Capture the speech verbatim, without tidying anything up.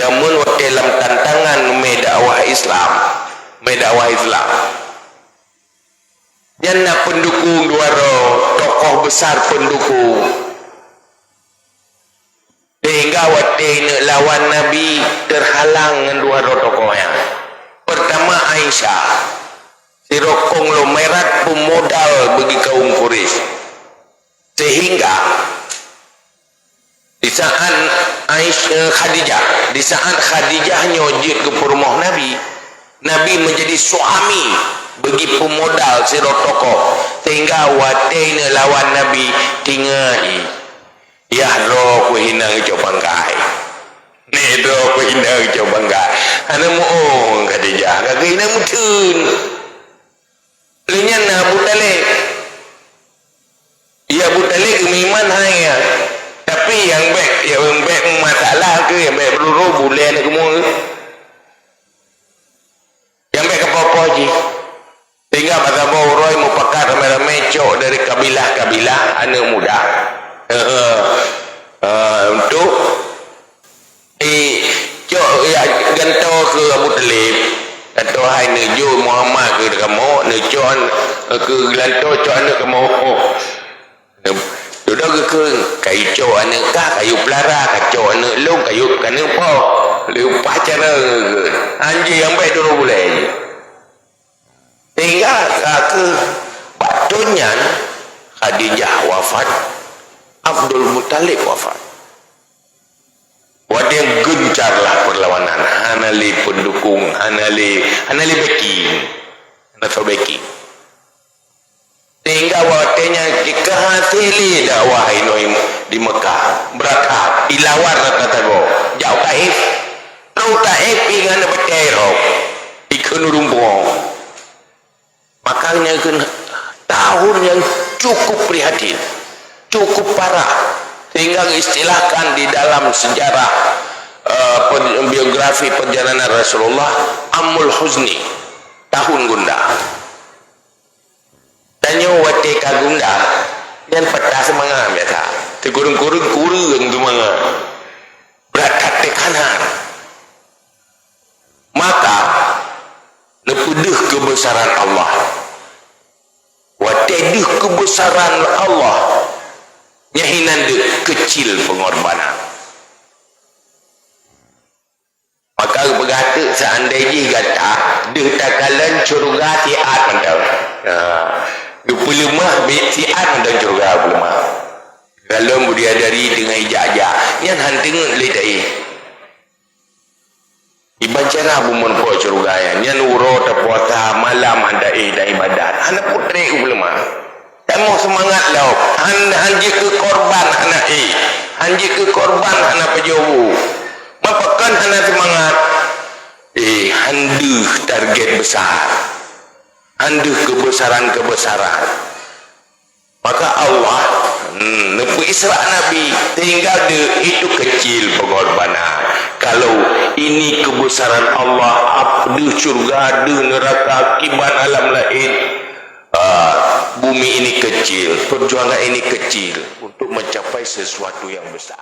Namun watée lam tantangan mé dakwah Islam, mé dakwah Islam. Nyan na pendukung dua droe, tokoh besar pendukung. Sehingga watée neuk lawan Nabi terhalang ngon dua droe tokoh nyan. Pertama Aisyah, sidroe konglomerat pemodal bagi kaum Quraisy. Sehingga di saat Aisyah, Khadijah, di saat Khadijah nyoe jeuet keu peurumoh Nabi, Nabi menjadi suami bagi pemodal sidroe tokoh, sehingga watée neuk lawan Nabi tinggai. Yah droe kuhina geucok bangkai. Neh droe kuhina geucok bangkai. Hana muong Khadijah, ka geuhina meuteun. Lheueh nyan na Abu Talib. Ya Abu Talib geumeuiman hai nyan. Tapi nyang bék, nyang bék masalah keu nyang bék beururu bulée na keumue. Nyang bék keupoh-poh jih. Sehingga masa boh uroe mupakat ramé-ramé cok dari kabilah-kabilah aneuëk muda. Heeh. Ah, untuk, eh, cok ya gantoe keu Abu Talib. Gantoe hai neujok Muhammad keu kamoe, neucok keu gantoe cok aneuëk kamoe. Dudoe geukheun, kayue cok aneuëk kah, kayue peulara, kacok aneuëk lôn, kayue keuneuk poh. Leupah cara geukheun. Anjing nyang bék dudoe bulée jih. Sehingga ka keuh bak thon nyan Khadijah wafat, Abdul Muthalib wafat. Watée gencarlah perlawanan, hana lé pendukung, hana lé, hana lé backing, hana soe backing. Sehingga watée nyan keuhasé lé dakwah inoe di Mekah, brat that, ilawan rata tagoe, jak u Taif. Trok u Taif ingat na batée roh, ikheun ureuëng pungo. Maka nyan keuh tahun yang cukup prihatin, cukup parah, sehingga geuistilahkan di dalam sejarah, eh, per-, biografi perjalanan Rasulullah, Amul Huzni, tahun gundah. Tanyoe watée ka gundah, nyan patah seumangat biasa. Teukureueng-kureueng, kureueng seumangat. Brat that teukanan. Maka, neupeudeuh keubeusaran Allah. Watée deuh keubeusaran Allah, nyan hinan deuh keucil peungorbanan. Maka geupeugah teuk, seandai jih gata deuh takalon syeuruga siat mantong. Ha, geupeuleumah bit siat mantong syeuruga geupeuleumah. Kalon bidadari teungoh ijak-jak, nyan han teungeut lé taéh. Iban cara bumoe po syeuruga nyan, nyan uroe tapuasa, malam han taéh dan ibadat. Hana putrek u peuleumah. Tamoh seumangat lom. Han, han jeuet keu korban hana éh. Han jeuet keu korban hana pajoh bu. Mapakon hana seumangat? Eh, han deuh target besar. Han deuh keubeusaran-keubeusaran. Maka Allah, hmm, neupeu Isra Nabi, sehingga deuh itu kecil pengorbanan. Kalau ini kebesaran Allah, ap-, deuh syurga, deuh neraka, kiban alam lain, ah, bumi ini kecil, perjuangan ini kecil untuk mencapai sesuatu yang besar.